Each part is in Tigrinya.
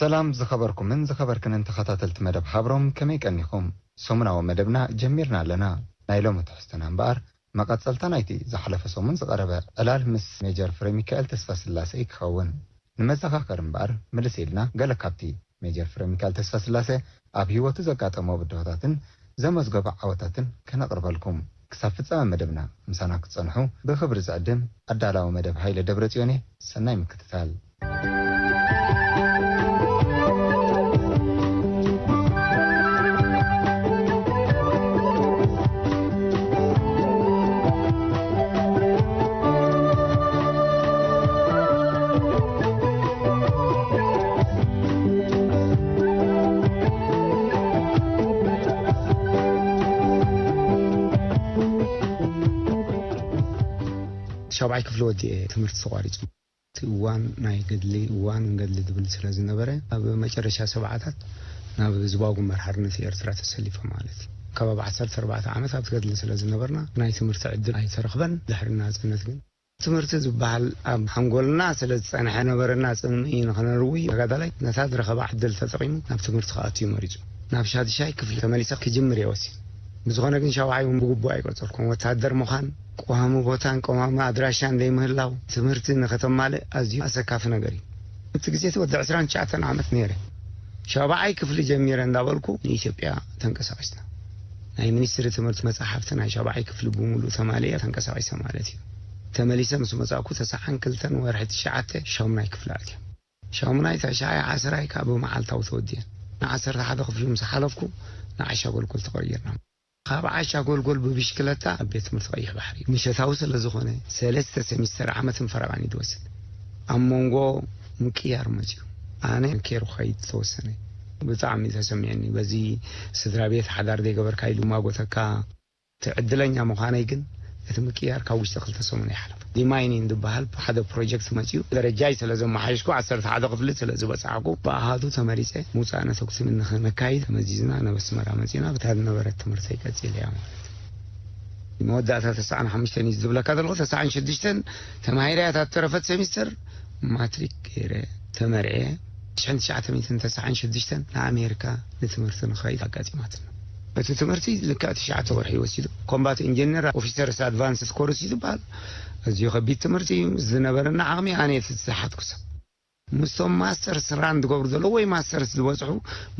ሰላም ዝኸበርኩምን ዝኸበርክንን ተኸታተልቲ መደብ ሃብሮም፣ ከመይ ቀኒኹም? ሰሙናዊ መደብና ጀሚርና ኣለና። ናይ ሎሚ ትሕዝቶና እምበኣር፣ መቐጸልታ ናይቲ ዝሓለፈ ሰሙን ዝቐረበ ዕላል ምስ ሜጀር ፍሬሚካኤል ተስፋስላሴ ክኸውን። ንመዘኻኸሪ እምበኣር፣ ምልስ ኢልና ገለ ካብቲ ሜጀር ፍሬሚካኤል ተስፋስላሴ ኣብ ህይወቱ ዘጋጠሞ ብድሆታትን ዘመዝገቦ ዓወታትን ከነቕርበልኩም። ክሳብ ፍጻመ መደብና ምሳና ክትጸንሑ ብኽብሪ ዝዕድም ኣዳላዊ መደብ ሃይለ ደብረጽዮን እየ። ሰናይ ምክትታል። ሻብዓይ ክፍሊ ወዲኤ ትምህርቲ ተቋሪጹ። እቲ እዋን ናይ ገድሊ፣ እዋን ገድሊ ዝብል ስለ ዝነበረ፣ ኣብ መጨረሻ ሰብዓታት ናብ ህዝባዊ ግንባር ሓርነት ኤርትራ ተሰሊፈ ማለት እዩ። ከባቢ ዓሰርተ ኣርባዕተ ዓመት ኣብቲ ገድሊ ስለ ዝነበርና፣ ናይ ትምህርቲ ዕድል ኣይተረኽበን። ድሕሪ ናጽነት ግን ትምህርቲ ዝበሃል ኣብ ሓንጎልና ስለ ዝጸንሐ ነበረና ጽምኢ ንኸነርዊ ተጋዳላይ ነታ ዝረኸባ ዕድል ተጠቒሙ ናብ ትምህርቲ ክኣቱ እዩ መሪጹ። ናብ ሻድሻይ ክፍሊ ተመሊሰ ክጅምር እየ ወሲነ። ብዝኾነ ግን ሻውዓይ እውን ብግቡእ ኣይቆጸርኩን። ወታደር ምዃን፣ ቀዋሚ ቦታን ቀዋሚ ኣድራሻን ዘይምህላው፣ ትምህርቲ ንኸተማልእ ኣዝዩ ኣሰካፊ ነገር እዩ። እቲ ግዜ እቲ ወዲ ዕስራን ትሽዓተን ዓመት ነይረ። ሻብዓይ ክፍሊ ጀሚረ እንዳበልኩ ንኢትዮጵያ ተንቀሳቒስና። ናይ ሚኒስትሪ ትምህርቲ መጻሕፍቲ ናይ ሻብዓይ ክፍሊ ብምሉእ ተማሊአ ተንቀሳቒሰ ማለት እዩ። ተመሊሰ ምስ መጻእኩ ተስዓን ክልተን ወርሒ ትሽዓተ ሻሙናይ ክፍሊ ኣትየ። ሻሙናይ፣ ተሽዓይ፣ ዓስራይ ከኣ ብመዓልታዊ ተወዲአን። ንዓሰርተ ሓደ ክፍሊ ምስ ሓለፍኩ ንዓሻ ጎልጎል ተቐይርና። ካብ ዓሻ ጎልጎል ብብሽክለታ ኣብ ቤት ትምህርቲ ቀይሕ ባሕሪ። ምሸታዊ ስለ ዝኾነ ሰለስተ ሴሚስተር ዓመትን ፈረቓን እዩ ዝወስድ። ኣብ መንጎ ምቅያር መጺኡ። ኣነ ኬሩ ክኸይድ ዝተወሰነ። ብጣዕሚ ተሰሚዕኒ። በዚ ስድራ ቤት ሓዳር ዘይገበርካ ኢሉ ማጎተካ። እቲ ዕድለኛ ምዃነይ ግን እቲ ምቅያር ካብ ውሽጢ ክልተ ሰሙን ይሓለፈ። ዲማይኒን ዝበሃል ሓደ ፕሮጀክት መጺኡ፣ ደረጃይ ስለ ዘመሓየሽኩ፣ ዓሰርተ ሓደ ክፍሊ ስለ ዝበጻሕኩ፣ ብኣሃዱ ተመሪጸ። ምውጻእ ነተጉቲ ንኸነካይድ ተመዚዝና ናብ ኣስመራ መጺና፣ ብታ ዝነበረት ትምህርተይ ቀጺለያ ማለት እዩ። መወዳእታ ተስዓን ሓሙሽተን እዩ ዝብለካ ዘለኹ። ተስዓን ሽዱሽተን ተማሂረ እያ እታ እተረፈት ሴሚስተር። ማትሪክ ገይረ ተመርዕየ። ሽሕን ትሽዓተ ሚእትን ተስዓን ሽዱሽተን ንኣሜሪካ ንትምህርቲ ንኸይድ ኣጋጢማትና። እቲ ትምህርቲ ልክዕ ትሽዓተ ወርሒ ወሲዱ። ኮምባት ኢንጂነር ኦፊሰርስ ኣድቫንስድ ኮርስ እዩ ዝበሃል። ኣዝዩ ከቢድ ትምህርቲ እዩ። ዝነበረና ዓቕሚ ኣነ እቲ ዝሓትኩ ሰብ። ምስቶም ማስተርስ ራን ዝገብሩ ዘለዉ ወይ ማስተርስ ዝበጽሑ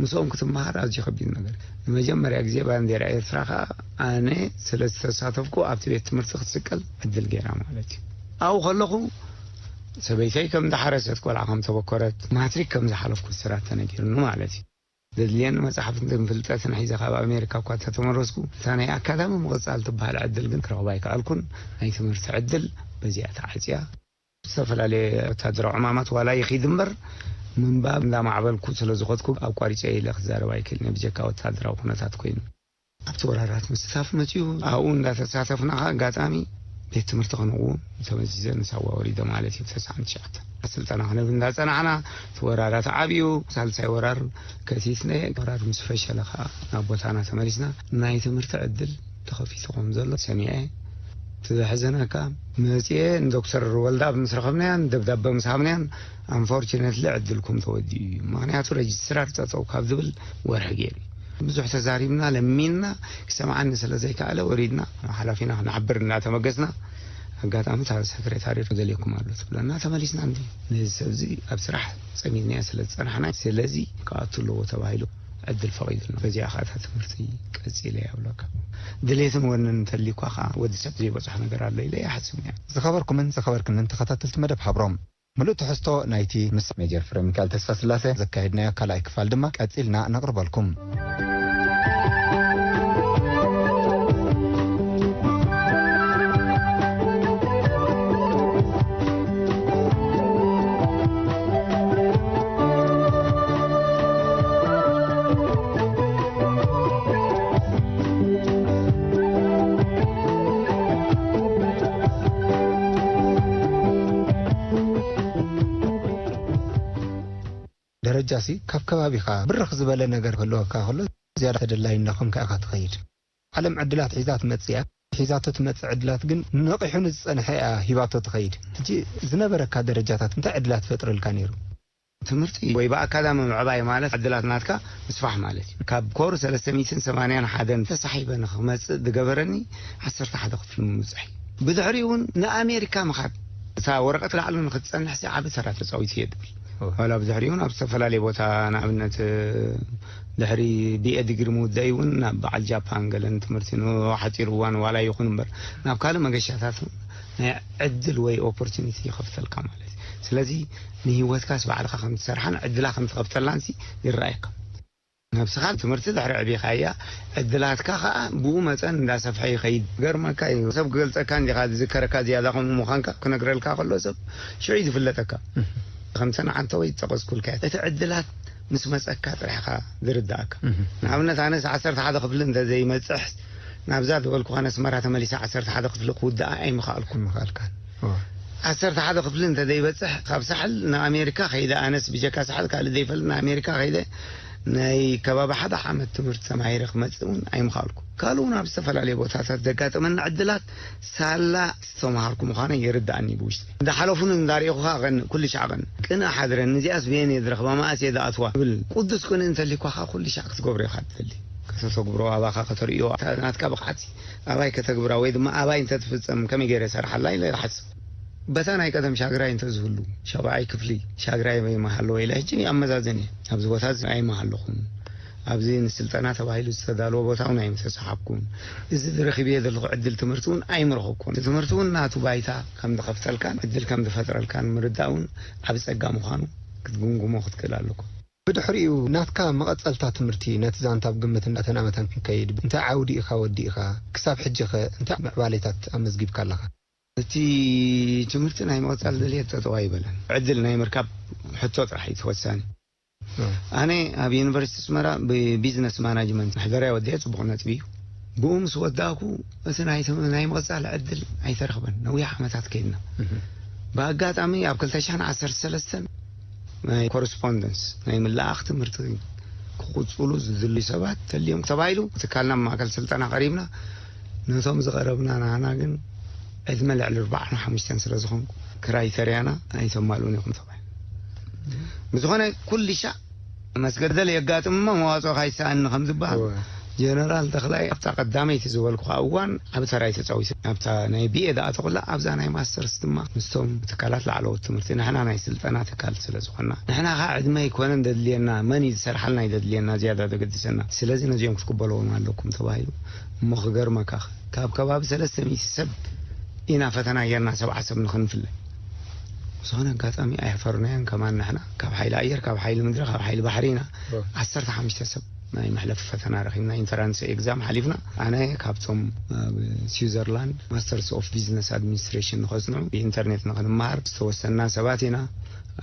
ምስኦም ክትመሃር ኣዝዩ ከቢድ ነገር። ንመጀመርያ ግዜ ባንዴራ ኤርትራ ከኣ ኣነ ስለ ዝተሳተፍኩ ኣብቲ ቤት ትምህርቲ ክትስቀል ዕድል ገይራ ማለት እዩ። ኣብኡ ከለኹ ሰበይተይ ከም ዝሓረሰት፣ ቆልዓ ከም ተበኮረት፣ ማትሪክ ከም ዝሓለፍኩ ስራት ተነጊሩኒ ማለት እዩ። ዘድልየኒ መጽሓፍትን ፍልጠትን ሒዘ ካብ ኣሜሪካ እኳ እንተተመረዝኩ፣ እታ ናይ ኣካዳሚ ምቕጻል ትበሃል ዕድል ግን ክረኽባ ኣይከኣልኩን። ናይ ትምህርቲ ዕድል በዚኣ ተዓጽያ። ዝተፈላለየ ወታደራዊ ዕማማት ዋላ ይኺድ እምበር፣ ምንባብ እንዳማዕበልኩ ስለ ዝኾድኩ፣ ኣቋሪጸ ኢለ ክዛረብ ኣይክእልን እየ፣ ብጀካ ወታደራዊ ኩነታት ኮይኑ። ኣብቲ ወራራት ምስታፍ መጺኡ፣ ኣብኡ እንዳተሳተፍና ኸኣ ኣጋጣሚ ቤት ትምህርቲ ክንእውን ተመዚዘ ንሳዋ ወሪደ ማለት እዩ። ተስዓን ትሽዓተን ስልጠና ክንህብ እንዳጸናሕና፣ እቲ ወራራት ዓብዩ፣ ሳልሳይ ወራር ከሲስነ፣ ወራር ምስ ፈሸለ ኸኣ ናብ ቦታና ተመሊስና። ናይ ትምህርቲ ዕድል ተኸፊቱ ከም ዘሎ ሰሚዐ። እቲ ዘሕዘነካ፣ መጺኤ ንዶክተር ወልደኣብ ምስ ረኸብናያን ደብዳበ ምስ ሃብናያን፣ ኣንፎርቹነትሊ ዕድልኩም ተወዲኡ እዩ። ምኽንያቱ ረጅስትራር ጠጠው ካብ ዝብል ወርሒ ገይሩ እዩ። ብዙሕ ተዛሪብና፣ ለሚንና፣ ክሰምዓኒ ስለ ዘይከኣለ ወሪድና፣ ሓላፊና ክንሓብር እናተመገስና፣ ኣጋጣሚ እታ ሰክሬታሪ ደልየኩም ኣሎ ትብለና፣ ተመሊስና እንዲ። ነዚ ሰብ እዚ ኣብ ስራሕ ጸሚድናዮ ስለ ዝጸናሕና፣ ስለዚ ክኣቱ ኣለዎ ተባሂሉ ዕድል ፈቒዱልና። በዚኣ ኸኣ እታ ትምህርቲ ቀጺለ እየ ኣብለካ። ድሌትን ወንን እንተልዩኳ ኸኣ ወዲ ሰብ ዘይበጽሖ ነገር ኣሎ ኢለ ይሓስብ እየ። ዝኸበርኩምን ዝኸበርክንን ተኸታተልቲ መደብ ሃብሮም፣ ምሉእ ትሕዝቶ ናይቲ ምስ ሜጀር ፍረሚካኤል ተስፋስላሴ ዘካየድናዮ ካልኣይ ክፋል ድማ ቀጺልና ነቕርበልኩም። ደረጃሲ ካብ ከባቢኻ ብርኽ ዝበለ ነገር ክህልወካ ከሎ፣ ዝያዳ ተደላዪ እናኾንካ ኢኻ ትኸይድ። ዓለም ዕድላት ሒዛ ትመጽእ እያ። ሒዛቶ ትመጽእ ዕድላት ግን ነቒሑ ንዝጸንሐ እያ ሂባቶ ትኸይድ። ሕጂ ዝነበረካ ደረጃታት እንታይ ዕድላት ፈጥርልካ ነይሩ? ትምህርቲ ወይ ብኣካዳሚ ምዕባይ ማለት ዕድላት ናትካ ምስፋሕ ማለት እዩ። ካብ ኮር ሰለስተ ሚእትን ሰማንያን ሓደን ተሳሒበ ንክመጽእ ዝገበረኒ ዓሰርተ ሓደ ክፍሊ ምምጻሕ እዩ። ብድሕሪኡ እውን ንኣሜሪካ ምኻድ፣ እታ ወረቐት ላዕሉ ንክትጸንሕ ሲ ዓቢ ተራ ተጻዊቱ እየ ዝብል። ዋላ ብድሕሪኡ እውን ኣብ ዝተፈላለየ ቦታ፣ ንኣብነት ድሕሪ ቢኤ ዲግሪ ምውዳይ እውን ናብ በዓል ጃፓን ገለን ትምህርቲ ንሓፂር እዋን ዋላ ይኹን እምበር ናብ ካልእ መገሻታት ናይ ዕድል ወይ ኦፖርቹኒቲ ይኸፍተልካ ማለት እዩ። ስለዚ ንህይወትካስ ባዕልኻ ከም ትሰርሓን ዕድላ ከም ትኸፍተላን ሲ ይረኣየካ። ነብስኻ ትምህርቲ ድሕሪ ዕቢኻያ ዕድላትካ ከዓ ብኡ መጠን እንዳሰፍሐ ይኸይድ። ገርመካ እዩ፣ ሰብ ክገልጸካ እንዲኻ ዝዝከረካ ዝያዳ ከምኡ ምዃንካ ክነግረልካ ከሎ ሰብ ሽዑ እዩ ዝፍለጠካ። ከምተን ዓንተወይ ዝጠቐስኩልካ እቲ ዕድላት ምስ መጸካ ጥራሕኻ ዝርዳእካ። ንኣብነት ኣነስ ዓሰርተ ሓደ ክፍሊ እንተዘይመጽሕ ናብዛ ዝበልኩኻ ነስመራ ተመሊሳ ዓሰርተ ሓደ ክፍሊ ክውድኣ ኣይምኽኣልኩ። ምኽኣልካን ዓሰርተ ሓደ ክፍሊ እንተዘይበፅሕ ካብ ሳሕል ንኣሜሪካ ከይደ፣ ኣነስ ብጀካ ሳሕል ካልእ ዘይፈልጥ ንኣሜሪካ ከይደ ናይ ከባቢ ሓደ ዓመት ትምህርቲ ተማሂረ ክመፅእ እውን ኣይምኽኣልኩ። ካልእ እውን ኣብ ዝተፈላለዩ ቦታታት ዘጋጠመኒ ዕድላት ሳላ ዝተምሃርኩ ምዃነ ይርዳእኒ ብውሽጢ። እንዳሓለፉን እንዳርኢኹኻ ቀን ኩሉ ሻዕ ቀን ቅንእ ሓድረን እዚኣስ ብየን እየ ዝረኽባ መኣስ እየ ዝኣትዋ ብል ቅዱስ ቅንእ እንተሊኳኻ ኩሉ ሻዕ ክትገብሮ ኢኻ ትደሊ። ከተተግብሮ ኣባኻ ከተርእዮ ናትካ ብቕዓት ኣባይ ከተግብራ ወይ ድማ ኣባይ እንተትፍፀም ከመይ ገይረ ሰርሓላ ኢለ ይሓስብ። በታ ናይ ቀደም ሻግራይ እንተዝህሉ ሻብዓይ ክፍሊ ሻግራይ ይመሃለዎ ኢለ ሕጂ ኣመዛዘን እየ። ኣብዚ ቦታ እዚ ኣይመሃለኹን። ኣብዚ ንስልጠና ተባሂሉ ዝተዳለወ ቦታ እውን ኣይምተሰሓብኩን። እዚ ዝረኺብዮ ዘለኹ ዕድል ትምህርቲ እውን ኣይምረኸብኩን። ትምህርቲ እውን ናቱ ባይታ ከም ዝኸፍተልካን ዕድል ከም ዝፈጥረልካን ምርዳእ እውን ዓብ ጸጋ ምዃኑ ክትግምግሞ ክትክእል ኣለኩ። ብድሕሪኡ ናትካ መቐጸልታ ትምህርቲ ነቲ ዛንታ ብግምት እንዳተናመተን ክንከይድ እንታይ ዓውዲ ኢኻ ወዲእኻ? ክሳብ ሕጂ ኸ እንታይ ምዕባሌታት ኣመዝጊብካ ኣለኻ? እቲ ትምህርቲ ናይ ምቕጻል ድልየት ጠጠው ኣይበለን። ዕድል ናይ ምርካብ ሕቶ ጥራሕ እዩ ተወሳኒ። ኣነ ኣብ ዩኒቨርሲቲ ኣስመራ ብቢዝነስ ማናጅመንት ምሕደራይ ወዲአ ጽቡቕ ነጥቢ እዩ። ብኡ ምስ ወዳእኩ እቲ ናይ ትም- ናይ ምቕጻል ዕድል ኣይተረኽበን። ነዊሕ ዓመታት ከይድና። ብኣጋጣሚ ኣብ ክልተ ሽሕን ዓሰርተ ሰለስተን ናይ ኮረስፖንደንስ ናይ ምልኣኽ ትምህርቲ ክቕጽሉ ዝድልዩ ሰባት ተልዮም ተባሂሉ ትካልና ማእከል ስልጠና ቀሪብና ነቶም ዝቐረብና ናህና ግን ዕድመ ልዕሊ ኣርባዓን ሓሙሽተን ስለ ዝኾንኩ ክራይተርያና ኣይተማልኡን ኢኹም ተባሂሉ። ብዝኾነ ኩሉ ሻዕ መስገደል የጋጥም እሞ መዋፅኦኻ ይሰኣኒ ከም ዝበሃል ጀነራል ተኽላይ ኣብታ ቀዳመይቲ ዝበልኩኻ እዋን ዓብ ተራ እዩ ተፃዊቱ። ኣብታ ናይ ቢኤ ዝኣተኹላ ኣብዛ ናይ ማስተርስ ድማ ምስቶም ትካላት ላዕለዎት ትምህርቲ ንሕና ናይ ስልጠና ትካል ስለ ዝኾንና ንሕና ኸዓ ዕድመ ኣይኮነን ዘድልየና መን እዩ ዝሰርሓልና እዩ ዘድልየና ዝያዳ ዘገድሰና። ስለዚ ነዚኦም ክትቅበልዎም ኣለኩም ተባሂሉ። እሞ ክገርመካ ካብ ከባቢ ሰለስተ ሚእቲ ሰብ ኢና ፈተና ጌርና ሰብዓ ሰብ ንኽንፍለ። ብዝኾነ ኣጋጣሚ ኣየሕፈርናዮን ከማን ንሕና ካብ ሓይሊ ኣየር ካብ ሓይሊ ምድሪ ካብ ሓይሊ ባሕሪ ኢና ዓሰርተ ሓሙሽተ ሰብ ናይ መሕለፊ ፈተና ረኺብና ኢንተራንስ ኤግዛም ሓሊፍና። ኣነ ካብቶም ኣብ ስዊዘርላንድ ማስተርስ ኦፍ ቢዝነስ ኣድሚኒስትሬሽን ንኸጽንዑ ብኢንተርኔት ንኽንመሃር ዝተወሰንና ሰባት ኢና።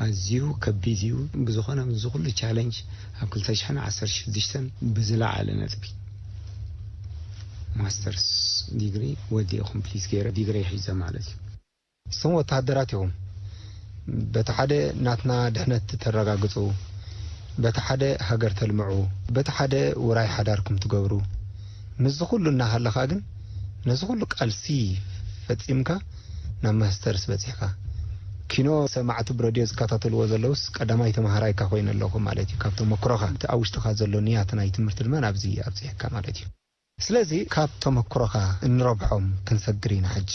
ኣዝዩ ከቢድ እዩ። ብዝኾነ ምስዚ ኩሉ ቻለንጅ ኣብ ክልተ ሽሕን ዓሰርተ ሽዱሽተን ብዝለዓለ ነጥቢ ማስተርስ ዲግሪ ወዲኤ ኮምፕሊት ገይረ ዲግሪ ሒዘ ማለት እዩ። እሶም ወተሃደራት ኢኹም። በቲ ሓደ ናትና ድሕነት ተረጋግፁ፣ በቲ ሓደ ሃገር ተልምዑ፣ በቲ ሓደ ውራይ ሓዳርኩም ትገብሩ። ምስዚ ኩሉ እናሃለኻ ግን ነዚ ኩሉ ቃልሲ ፈፂምካ ናብ ማስተርስ በፂሕካ። ኪኖ ሰማዕቲ ብረድዮ ዝከታተልዎ ዘለውስ ቀዳማይ ተምሃራይካ ኮይነ ኣለኹ ማለት እዩ። ካብ ተመክሮኻ እቲ ኣብ ውሽጥኻ ዘሎ ንያት ናይ ትምህርቲ ድማ ናብዚ ኣብፅሕካ ማለት እዩ። ስለዚ ካብ ተመክሮኻ እንረብሖም ክንሰግር ኢና። ሕጂ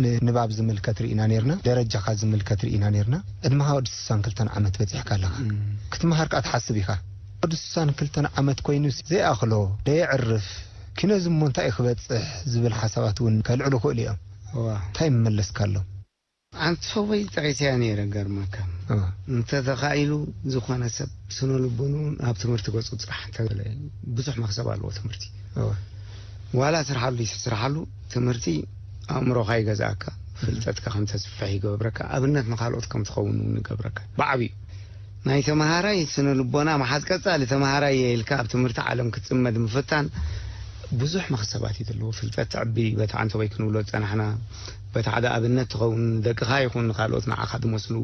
ንንባብ ዝምልከት ርኢና ነርና፣ ደረጃኻ ዝምልከት ርኢና ነርና። ዕድመኻ ወዲ ስሳን ክልተን ዓመት በጺሕካ ኣለኻ። ክትመሃር ከኣ ትሓስብ ኢኻ። ወዲ ስሳን ክልተን ዓመት ኮይኑ ዘይኣኽሎ ደየዕርፍ ኪኖ ዝሞ እንታይ እዩ ክበጽሕ ዝብል ሓሳባት እውን ከልዕሉ ክእሉ እዮም። እንታይ ምመለስካሎም? ኣንተ ሰበይ ጠቒሰያ ነይረ ገርመካ። እንተ ተኻኢሉ ዝኾነ ሰብ ስነ ልቦንኡ ናብ ትምህርቲ ገጹ ጥራሕ እንተ ብዙሕ መኽሰብ ኣለዎ ትምህርቲ። ዋላ ስርሓሉ ይስርሓሉ ትምህርቲ ኣእምሮኻ ይገዝኣካ፣ ፍልጠትካ ከም ተስፍሕ ይገብረካ፣ ኣብነት ንኻልኦት ከም ትኸውን እውን ይገብረካ። ብዓብዩ ናይ ተመሃራይ ስነ ልቦና መሓዝ ቀጻሊ ተመሃራይ እየ ኢልካ ኣብ ትምህርቲ ዓለም ክትጽመድ ምፍታን ብዙሕ መኽሰባት እዩ ዘለዎ። ፍልጠት ተዕቢ በቲ ዓንተቦይ ክንብሎ ዝጸናሕና በቲ ሓደ ኣብነት ትኸውን፣ ደቅኻ ይኹን ንኻልኦት ንዓኻ ዝመስሉ።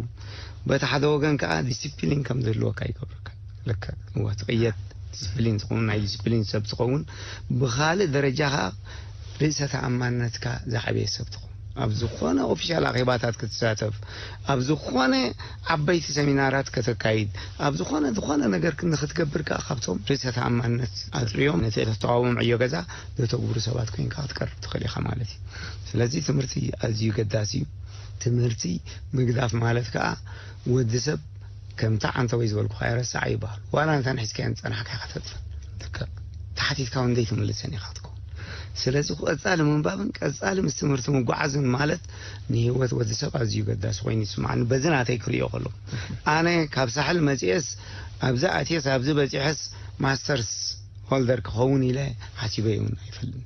በቲ ሓደ ወገን ከኣ ዲሲፕሊን ከም ዝህልወካ ይገብረካ። ልክዕ። እወ፣ ትቕየድ ዲሲፕሊን ትኸውን፣ ናይ ዲሲፕሊን ሰብ ትኸውን። ብኻልእ ደረጃ ከኣ ርእሰ ተኣማንነትካ ዝዓበየ ሰብ ትኸውን። ኣብ ዝኾነ ኦፊሻል ኣኼባታት ክትሳተፍ፣ ኣብ ዝኾነ ዓበይቲ ሰሚናራት ከተካይድ፣ ኣብ ዝኾነ ዝኾነ ነገር ንክትገብር ከኣ ካብቶም ርእሰ ተኣማንነት ኣጥርዮም ነቲ ተተዋዎም ዕዮ ገዛ ዘተግብሩ ሰባት ኮይንካ ክትቀርብ ትኽእል ኢኻ ማለት እዩ። ስለዚ ትምህርቲ ኣዝዩ ገዳሲ እዩ። ትምህርቲ ምግዳፍ ማለት ከኣ ወዲ ሰብ ከምታ ዓንተወይ ዝበልኩኻ ረሳዕ ይበሃል። ዋላ ነተን ሒዝካየን ዝጸናሕካ ኢኻ ተጥፍእ። ተሓቲትካ እውን ዘይትምልሰን ኢኻ ትከውን። ስለዚ ቀጻሊ ምንባብን ቀጻሊ ምስ ትምህርቲ ምጓዓዝን ማለት ንህይወት ወዲ ሰብ ኣዝዩ ገዳሲ ኮይኑ ይስምዓኒ። በዚ ናተይ ክርእዮ ከሎ ኣነ ካብ ሳሕል መጺኤስ ኣብዚ ኣትየስ ኣብዚ በጺሐስ ማስተርስ ሆልደር ክኸውን ኢለ ሓሲበ እውን ኣይፈልጥን።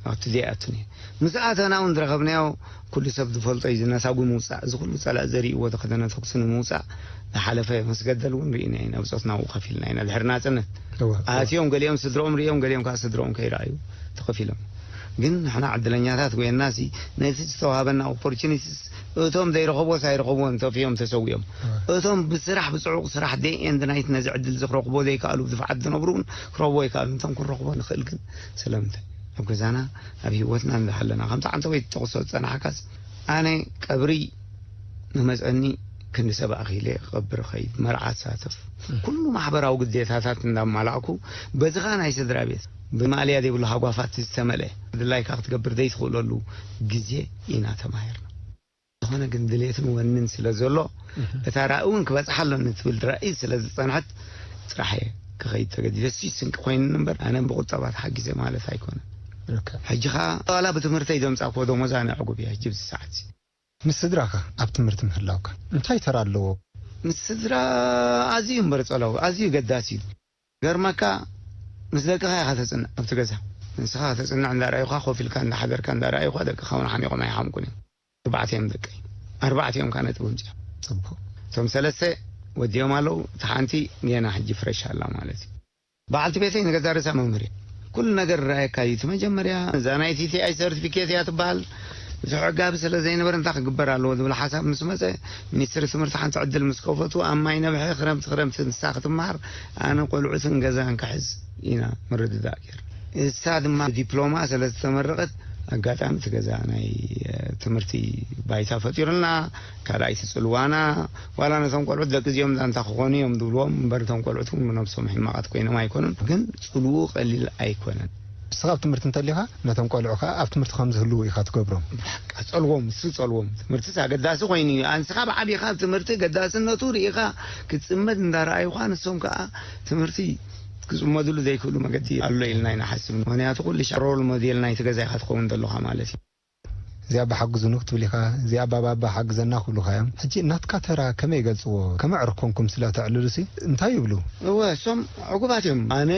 ኣብቲ ዘይኣቱን እየ። ምስ ኣተና እውን ዝረኸብናዮ ኩሉ ሰብ ዝፈልጦ እዩ። ዝነሳጉ ምውጻእ፣ እዚ ኩሉ ጸላእ ዘርእዎ ዝኸደነ ተኩሲ ንምውጻእ ዝሓለፈ መስገደል እውን ርኢና ኢና። ብጾትና ኣብኡ ከፊልና ኢና። ድሕሪ ናጽነት እወ፣ እወ። ኣትዮም ገሊኦም ስድሮኦም ርእዮም፣ ገሊኦም ከዓ ስድሮኦም ከይረኣዩ ተኸፊሎም። ግን ንሕና ዕድለኛታት ኮይንና ሲ ነቲ ዝተዋሃበና ኦፖርቹኒቲስ እቶም ዘይረኸብዎስ ኣይረኸብዎን ተፊኦም ተሰዊኦም። እወ። እቶም ብስራሕ ብጽዑቕ ስራሕ ደይ ኤንድ ናይት ነዚ ዕድል እዚ ክረኽቦ ዘይከኣሉ ብድፍዓት ዝነብሩ እውን ክረኽቦ ኣይከኣሉን። እቶም ክንረኽቦ ንኽእል ግን ስለምንታይ? ኣብ ገዛና ኣብ ህይወትና እንዳሃለና ከምቲ ዓንተወይ ትጠቕሶ ዝጸናሕካስ ኣነ ቀብሪ ንመጸኒ ክንዲ ሰብ ኣኺለ ክቐብር እኸይድ፣ መርዓ እሳተፍ፣ ኩሉ ማሕበራዊ ግዴታታት እንዳማላእኩ በዚ ኸኣ ናይ ስድራ ቤት ብማእለያ ዘይብሉ ሃጓፋት ዝተመልአ ድላይካ ክትገብር ዘይትኽእለሉ ግዜ ኢና ተማሂርና። ዝኾነ ግን ድሌትን ወንን ስለ ዘሎ እታ ራእይ እውን ክበጽሓ ኣለኒ ትብል ራእይ ስለ ዝጸንሐት ጥራሕ እየ ክኸይድ ተገዲደ። እሱ ስንቂ ኮይኑኒ እምበር ኣነ ብቁጠባ ተሓጊዘ ማለት ኣይኮነን። ኦኬ። ሕጂ ኸኣ ዋላ ብትምህርተይ ዘምጻእክዎ ደሞዝ ኣነ ዕጉብ እየ ሕጂ ብዚ ሰዓት እዚ። ምስ ስድራኻ ኣብ ትምህርቲ ምህላውካ እንታይ ተራ ኣለዎ? ምስ ስድራ ኣዝዩ እምበር ጸለዎ፣ ኣዝዩ ገዳሲ እዩ። ገርመካ ምስ ደቅኻ ኢኻ ተጽንዕ ኣብቲ ገዛ። ንስኻ ከተጽንዕ እንዳረኣዩኻ፣ ኮፍ ኢልካ እንዳሓደርካ እንዳረኣዩኻ፣ ደቅኻ እውን ሓሚቖም ኣይሓምቁን እዮም። ኣርባዕተ እዮም ደቀይ። ኣርባዕተ እዮም ካብ ነጥቢ ኣምጺኦም። ጽቡቕ። እቶም ሰለስተ ወዲኦም ኣለዉ፣ እታ ሓንቲ ጌና ሕጂ ፍረሽ ኣላ ማለት እዩ። በዓልቲ ቤተይ ንገዛ ርእሳ መምህር እያ። ኩሉ ነገር ይረኣየካ እዩ። እቲ መጀመርያ እዛ ናይ ቲ ቲ ኣይ ሰርቲፊኬት እያ ትበሃል። እቲ ሕጋቢ ስለ ዘይነበረ እንታይ ክግበር ኣለዎ ዝብል ሓሳብ ምስ መጸ፣ ሚኒስትሪ ትምህርቲ ሓንቲ ዕድል ምስ ከፈቱ፣ ኣብ ማይ ነብሐ ክረምቲ ክረምቲ ንሳ ክትመሃር፣ ኣነ ቆልዑትን ገዛን ክሕዝ ኢና ምርድዳእ ጌርና። እሳ ድማ ዲፕሎማ ስለ ዝተመረቐት፣ ኣጋጣሚ እቲ ገዛ ናይ፣ እ፣ ትምህርቲ ባይታ ፈጢሩልና፣ ካልኣይቲ ጽልዋና፣ ዋላ ነቶም ቆልዑት ደቂ እዚኦም ዛንታ ክኾኑ እዮም ዝብልዎም እምበር፣ እቶም ቆልዑት እውን ብነብሶም ሕማቓት ኮይኖም ኣይኮኑን። ግን ጽልውኡ ቀሊል ኣይኮነን። ንስኻ ኣብ ትምህርቲ እንተሊኻ፣ ነቶም ቆልዑ ከኣ ኣብ ትምህርቲ ከም ዝህልዉ ኢኻ ትገብሮም። በቃ ጸልዎም፣ እሱ ጸልዎም። ትምህርቲስ ኣገዳሲ ኮይኑ እዩ። ኣንስኻ ብዓቢኻ ኣብ ትምህርቲ ገዳስነቱ ርኢኻ ክትጽመድ እንዳረኣዩኻ፣ ንሶም ከኣ ትምህርቲ ክጽመድሉ ዘይክእሉ መገዲ ኣሎ ኢልና ኣይንሓስብን። ምኽንያቱ ኩሉ ሻዕ ሮል ሞዴል ናይቲ ገዛ ኢኻ ትኸውን ዘለኻ ማለት እዩ። እዚኣ ኣባ ሓግዙኒ ክትብል ኢኻ፣ እዚኣ ኣባ ባባ ሓግዘና ክብሉኻ እዮም። ሕጂ ናትካ ተራ ከመይ ይገልጽዎ? ከም ኣዕሩኽ ኮንኩም ስለ ተዕልሉሲ እንታይ ይብሉ? እወ፣ እሶም ዕጉባት እዮም። ኣነ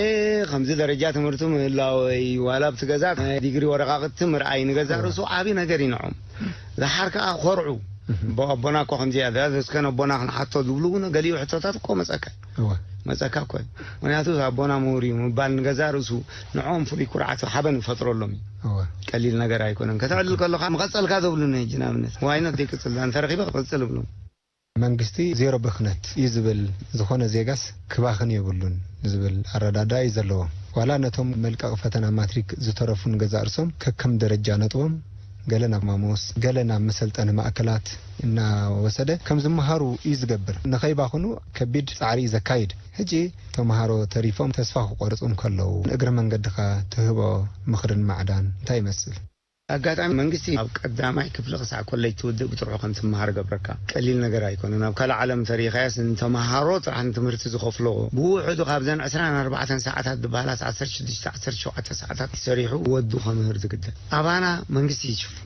ከምዚ ደረጃ ትምህርቲ ምህላወይ፣ ዋላ ኣብቲ ገዛ ናይ ዲግሪ ወረቓቕቲ ምርኣይ ንገዛ ርእሱ ዓቢ ነገር እዩ ንዖም። ደሓር ከኣ ኮርዑ። እቦ-፣ ኣቦና እኮ ከምዚ እያ፣ እዛ እስከ ነቦና ክንሓቶ ዝብሉ እውን ገሊኡ ሕቶታት እኮ መጸካ። እወ። መጸካ እኮ እዩ። ምኽንያቱ ኣቦና ምሁር እዩ ምባል ንገዛ ርእሱ ንዕኦም ፍሉይ ኩርዓት ሓበን ይፈጥረሎም እዩ። እወ። ቀሊል ነገር ኣይኮነን። ከተዕልል ከለኻ ምቐጸልካ ዘብሉኒ ሕጂ ንኣብነት ዋይኖት ዘይቅጽል እንተረኺበ ክቕጽል እብሎም። መንግስቲ ዜሮ ብኽነት እዩ ዝብል፣ ዝኾነ ዜጋስ ክባኽን የብሉን ዝብል ኣረዳድኣ እዩ ዘለዎ። ዋላ ነቶም መልቀቕ ፈተና ማትሪክ ዝተረፉ ንገዛእ ርእሶም ከከም ደረጃ ነጥቦም ገለ ናብ ማሞስ፣ ገለ ናብ መሰልጠኒ ማእከላት እናወሰደ ከም ዝመሃሩ እዩ ዝገብር። ንኸይባኽኑ ከቢድ ጻዕሪ እዩ ዘካይድ። ሕጂ ተምሃሮ ተሪፎም ተስፋ ክቖርጹ እንከለዉ፣ ንእግረ መንገድኻ ትህቦ ምኽርን ማዕዳን እንታይ ይመስል? ኣጋጣሚ መንግስቲ ኣብ ቀዳማይ ክፍሊ ክሳዕ ኮሌጅ ትውድእ ብጥርሑ ከም ትመሃር ገብረካ። ቀሊል ነገር ኣይኮነን። ኣብ ካልእ ዓለም እንተሪኢኻዮስ ንተምሃሮ ጥራሕ ንትምህርቲ ዝኸፍሎ ብውሕዱ ካብዘን ዕስራን ኣርባዕተን ሰዓታት ዝበሃላስ ዓሰርተ ሽዱሽተ ዓሰርተ ሸውዓተ ሰዓታት ሰሪሑ ወዱ ከምህር ዝግደድ። ኣባና መንግስቲ ይሽፍኖ።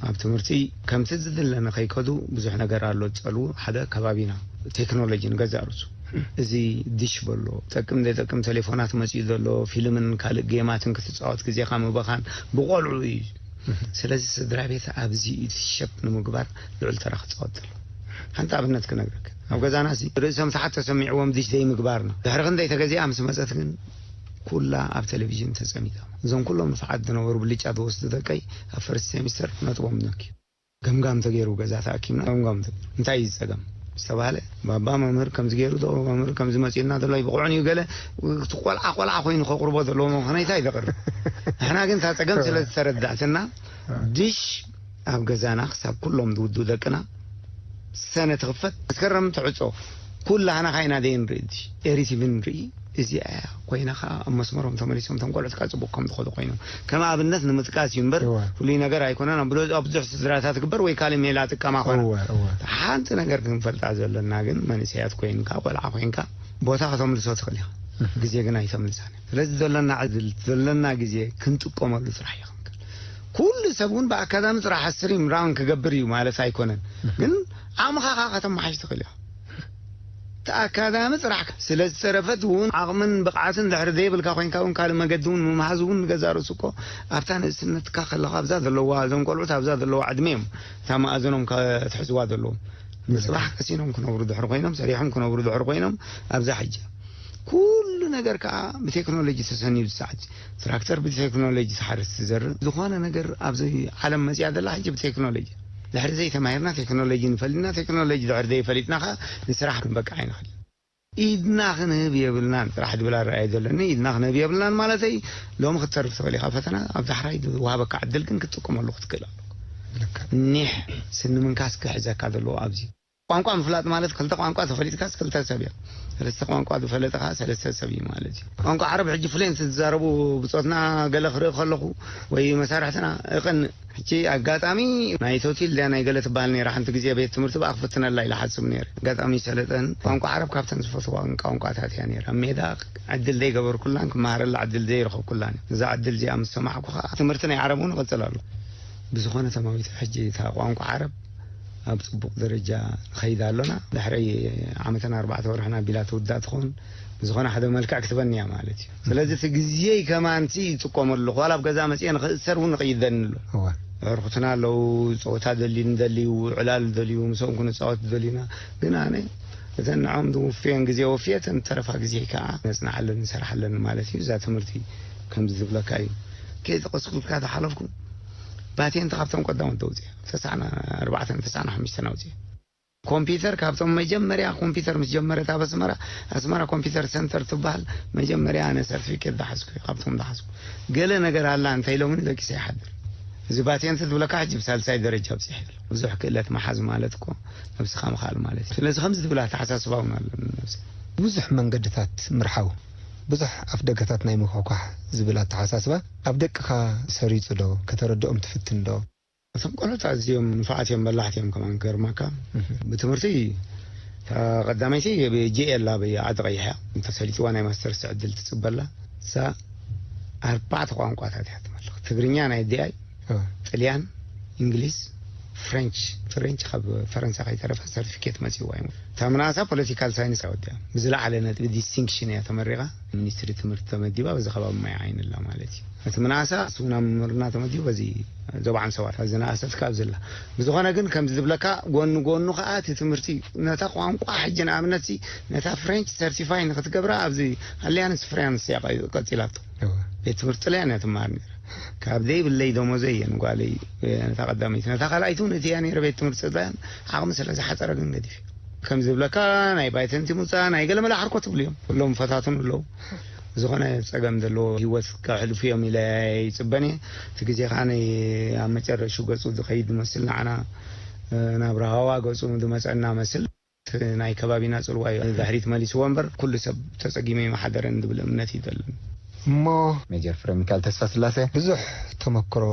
ኣብ ትምህርቲ ከምቲ ዝድለ ንኸይከዱ ብዙሕ ነገር ኣሎ ዝጸልዉ። ሓደ ከባቢና ቴክኖሎጂ ንገዛእ ርእሱ እዚ ዲሽ በሎ፣ ጠቅም ዘይጠቅም ቴሌፎናት መጺኡ ዘሎ፣ ፊልምን ካልእ ጌማትን ክትጻወት ግዜኻ ምብኻን ብቆልዑ እዩ። ስለዚ ስድራ ቤት ኣብዚ እዩ ሸፕ ንምግባር ልዑል ተራ ክጻወት ዘሎ። ሓንቲ ኣብነት ክነግረክ። ኣብ ገዛና እዚ ርእሶም ሰሓት ተሰሚዕዎም ዲሽ ዘይምግባርና። ድሕሪ ክንደይ ተገዚኣ ምስ መጸት ግን ኩላ ኣብ ቴሌቪዥን ተጸሚዶም። እዞም ኩሎም ንፉዓት ዝነበሩ ብልጫ ዝወስዱ ደቀይ ኣብ ፈርስት ሴሚስተር ነጥቦም ነክዩ። ገምጋም ተገይሩ ገዛ ተኣኪብና ገምጋም ተገይሩ። እንታይ እዩ ዝጸገም ዝተባህለ፣ ባባ መምህር ከምዚ ገይሩ ዶ፣ መምህር ከምዚ መጺኡና ዘሎ ይብቕዑን እዩ ገለ፣ እቲ ቆልዓ ቆልዓ ኮይኑ ከቕርቦ ዘለዎ ምኽንያት እዩ ዘቕርብ። ንሕና ግን እታ ጸገም ስለ ዝተረዳእትና፣ ዲሽ ኣብ ገዛና ክሳብ ኩሎም ዝውዱ ደቅና ሰነ ትኽፈት መስከረም ትዕጾ። ኩላህና ካይና ደይ ንርኢ። ኤሪቲቪ ንርኢ። እዚኣ ኮይና ከዓ ኣብ መስመሮም ተመሊሶም እቶም ቆልዑት ከዓ ፅቡቅ ከም ዝኸዱ ኮይኖም፣ ከም ኣብነት ንምጥቃስ እዩ እምበር ፍሉይ ነገር ኣይኮነን። ኣብ ብዙሕ ስድራታት ትግበር ወይ ካልእ ሜላ ጥቀማ ኮነ። ሓንቲ ነገር ክንፈልጣ ዘለና ግን መንእሰያት ኮይንካ ቆልዓ ኮይንካ ቦታ ከተምልሶ ትኽእል ኢኻ፣ ግዜ ግን ኣይተምልሳን። ስለዚ ዘለና ዕድል ዘለና ግዜ ክንጥቀመሉ ጥራሕ እዩ ክንክል። ኩሉ ሰብ እውን ብኣካዳሚ ጥራሕ ስትሪም ራውን ክገብር እዩ ማለት ኣይኮነን፣ ግን ዓቕምኻ ከዓ ከተመሓሽ ትኽእል ኢኻ። እቲ ኣካዳሚ ጥራሕ ስለ ዝተረፈት እውን ዓቕምን ብቕዓትን ድሕሪ ዘይብልካ ኮይንካ እውን ካልእ መገዲ እውን ምምሃዝ እውን ንገዛ ርእሱ እኮ ኣብታ ንእስነትካ ከለኻ ኣብዛ ዘለዋ እዞም ቆልዑት ኣብዛ ዘለዋ ዕድመ እዮም እታ መኣዘኖም ክትሕዝዋ ዘለዎም። ንፅባሕ ቀሲኖም ክነብሩ ድሕሪ ኮይኖም ሰሪሖም ክነብሩ ድሕሪ ኮይኖም ኣብዛ ሕጂ ኩሉ ነገር ከዓ ብቴክኖሎጂ ተሰኒዱ ሰዓት ትራክተር ብቴክኖሎጂ ትሓርስ ትዘርእ ዝኾነ ነገር ኣብዚ ዓለም መፅያ ዘላ ሕጂ ብቴክኖሎጂ። ድሕሪ ዘይተማሂርና ቴክኖሎጂ ንፈልጥና ቴክኖሎጂ ድሕሪ ዘይፈሊጥና ከዓ ንስራሕ ክንበቅዕ ኣይንኽእል። ኢድና ክንህብ የብልናን ጥራሕ ድብል ኣረኣየ ዘለኒ። ኢድና ክንህብ የብልናን ማለተይ ሎሚ ክትተርፍ ትኽእል ኢኻ ፈተና ኣብ ዳሕራይ ዝወሃበካ ዕድል ግን ክትጥቀመሉ ክትክእል ኣለካ። ኒሕ ስኒ ምንካስ ክሕዘካ ዘለዎ ኣብዚ ቋንቋ ምፍላጥ ማለት ክልተ ቋንቋ ተፈሊጥካስ ክልተ ሰብ እዮም። ሰለስተ ቋንቋ ዝፈለጠ ከዓ ሰለስተ ሰብ እዩ ማለት እዩ። ቋንቋ ዓረብ ሕጂ ፍሌንት ዝዛረቡ ብፆትና ገለ ክርኢ ከለኹ ወይ መሳርሕትና እቕን ሕጂ ኣጋጣሚ ናይ ቶቲል ድያ ናይ ገለ ትበሃል ነይራ ሓንቲ ግዜ ቤት ትምህርቲ ብኣ ክፍትነላ ኢለ ሓስብ ነይረ። ኣጋጣሚ ሰለጠን ቋንቋ ዓረብ ካብተን ዝፈትዋ ቋንቋታት እያ ነይራ። ኣብ ሜዳ ዕድል ዘይገበርኩላን ክመሃረላ ዕድል ዘይረኸብኩላን እያ። እዛ ዕድል እዚኣ ምስ ሰማዕኩ ከዓ ትምህርቲ ናይ ዓረብ እውን እቕፅል ኣለኹ። ብዝኾነ ተማዊተ ሕጂ እታ ቋንቋ ዓረብ ኣብ ፅቡቕ ደረጃ ንኸይድ ኣሎና። ድሕረይ ዓመትን ኣርባዕተ ወርሕን ኣቢላ ትውዳእ ትኸውን ብዝኾነ ሓደ መልክዕ ክትበኒ እያ ማለት እዩ። ስለዚ እቲ ግዜይ ከማንቲ ይጥቀመሉ ኣለኹ። ዋላ ኣብ ገዛ መፅየ ንኽእሰር እውን ይቕይደኒ ኣሎ። እዋ። ኣዕርኹትና ኣለዉ፣ ፀወታ ደልዩ ንደልዩ፣ ዕላል ደልዩ፣ ምስኦም ክንፃወት ደልዩና። ግን ኣነ እተን ንዖም ዝውፍየን ግዜ ወፍየ፣ እተን ተረፋ ግዜ ከዓ ነፅንዓለን ንሰርሓለን ማለት እዩ። እዛ ትምህርቲ ከምዚ ዝብለካ እዩ። ከይጠቐስኩልካ ዝሓለፍኩ ባቴንቲ ካብቶም ቀዳሞት ተውፅየ። ተስዓና ኣርባዕተን ተስዓና ሓሙሽተን ኣውፅየ። ኮምፒውተር ካብቶም መጀመርያ ኮምፒውተር ምስ ጀመረት ኣብ ኣስመራ፣ ኣስመራ ኮምፒውተር ሰንተር ትበሃል መጀመርያ ኣነ ሰርቲፊኬት ዝሓዝኩ እየ፣ ካብቶም ዝሓዝኩ። ገለ ነገር ኣላ እንተ ኢሎምኒ ደቂሰ ይሓድር። እዚ ባቴንቲ ዝብለካ ሕጂ ብሳልሳይ ደረጃ ኣብፂሐ ኣሎ። ብዙሕ ክእለት ምሓዝ ማለት እኮ ነብስኻ ምኽኣል ማለት እዩ። ስለዚ ከምዚ ዝብል ኣተሓሳስባ እውን ኣለኒ ነብሲ። ብዙሕ መንገድታት ምርሓው፣ ብዙሕ ኣፍደገታት ናይ ምኳኳሕ ዝብል ኣተሓሳስባ ኣብ ደቅኻ ሰሪጹ ዶ? ከተረድኦም ትፍትን ዶ? እቶም ቆልዑት ኣዝዮም ንፉዓት እዮም፣ በላሕቲ እዮም። ከማን ክገርመካ እህ። ብትምህርቲ እታ ቀዳመይቲ ብ ጂ ኤ ኣላ ኣብ ዓዲ ቀይሕ እያ። እንተሰሊጥዋ ናይ ማስተርስ ዕድል ትጽበላ። እዛ ኣርባዕተ ቋንቋታት እያ ትመልኽ። ትግርኛ ናይ ኣዲኣ፣ እህ። ጥልያን፣ እንግሊዝ፣ ፍሬንች። ፍሬንች ካብ ፈረንሳ ከይተረፈ ሰርቲፊኬት መጺእዋ እዩ። እታ ምንኣሳ ፖለቲካል ሳይንስ እያ ወዲኣ። ብዝለዓለ ነጥቢ ዲስቲንክሽን እያ ተመሪቓ። ሚኒስትሪ ትምህርቲ ተመዲባ በዚ ከባቢ ማይ ዓይኒ ኣላ ማለት እዩ። እቲ ምንኣሳ እሱ ናብ ምምርና ተመዲቡ በዚ ዞባ ዓንሰባት ዝነኣሰት ካብ ዘላ። ብዝኾነ ግን ከምዚ ዝብለካ ጎኒ ጎኑ ከዓ እቲ ትምህርቲ ነታ ቋንቋ ሕጂ ንኣብነት ሲ ነታ ፍሬንች ሰርቲፋይ ንክትገብራ ኣብዚ ኣሊያንስ ፍራንስ እያ ቀ- ቀፂላቶ። እወ። ቤት ትምህርቲ ጥልያን እያ ትመሃር ነይራ። ካብ ዘይብለይ ደሞዘይ እየን ጓለይ ነታ ቀዳመይቲ። ነታ ካልኣይቲ እውን እቲ እያ ነይረ ቤት ትምህርቲ ጥልያን ዓቕሚ ስለ ዝሓፀረ ግን ገዲፍ። ከም ዝብለካ ናይ ባይተንቲ ሙፃ ናይ ገለ መላ ሓርኮ ትብሉ እዮም። ኩሎም ፈታትን ኣለዉ። ዝኾነ ጸገም ዘለዎ ህይወት ከሕልፉ እዮም ኢለ ይጽበን እየ። እቲ ግዜ ከኣ ናይ ኣብ መጨረሹ ገጹ ዝኸይድ ዝመስል ንዓና ናብ ራሃዋ ገጹ ዝመጸና መስል። እቲ ናይ ከባቢና ጽልዋ እዩ ድሕሪት መሊስዎ እምበር ኩሉ ሰብ ተጸጊሙ ይመሓደረን ዝብል እምነት እዩ ዘለኒ። እሞ ሜጀር ፍረ ሚካኤል ተስፋ ስላሴ ብዙሕ ተመክሮ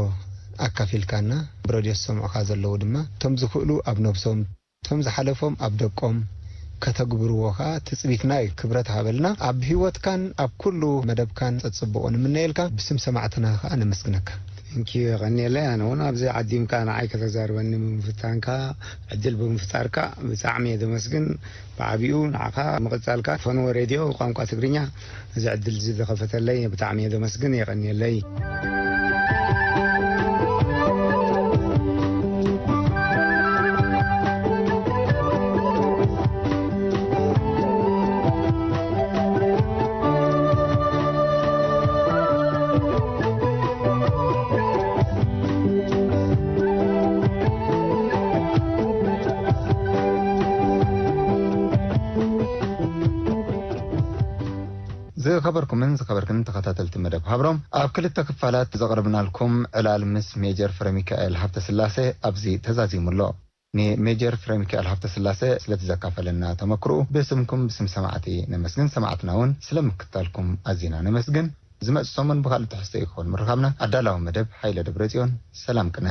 ኣካፊልካና ብረድዮ ዝሰምዑኻ ዘለዉ ድማ እቶም ዝኽእሉ ኣብ ነብሶም እቶም ዝሓለፎም ኣብ ደቆም ከተግብርዎ ከኣ ትጽቢትና እዩ። ክብረት ሃበልና። ኣብ ህይወትካን ኣብ ኩሉ መደብካን ጸጽብቑ ንምነየልካ ብስም ሰማዕትና ከኣ ነመስግነካ። ቴንኪዩ የቐንየለይ። ኣነ እውን ኣብዚ ዓዲምካ ንዓይ ከተዛርበኒ ብምፍታንካ ዕድል ብምፍጣርካ ብጣዕሚ እየ ዘመስግን። ብዓቢኡ ንዓኻ ምቕጻልካ ፈነወ ሬድዮ ቋንቋ ትግርኛ እዚ ዕድል እዚ ዝኸፈተለይ ብጣዕሚ እየ ዘመስግን። የቐንየለይ። ዝኸበርኩምን ዝኸበርክን ተኸታተልቲ መደብ ሃብሮም፣ ኣብ ክልተ ክፋላት ዘቕርብናልኩም ዕላል ምስ ሜጀር ፍረሚካኤል ሃብተስላሴ ኣብዚ ተዛዚሙ ኣሎ። ንሜጀር ፍረሚካኤል ሃብተስላሴ ስለቲ ዘካፈለና ተመክርኡ ብስምኩም ብስም ሰማዕቲ ነመስግን። ሰማዕትና እውን ስለምክታልኩም ኣዚና ነመስግን። ዝመጽእ ሰሙን ብኻልእ ትሕዝቶ እዩ ክኸውን ምርኻብና። ኣዳላዊ መደብ ሃይለ ደብረጽዮን። ሰላም ቅነ።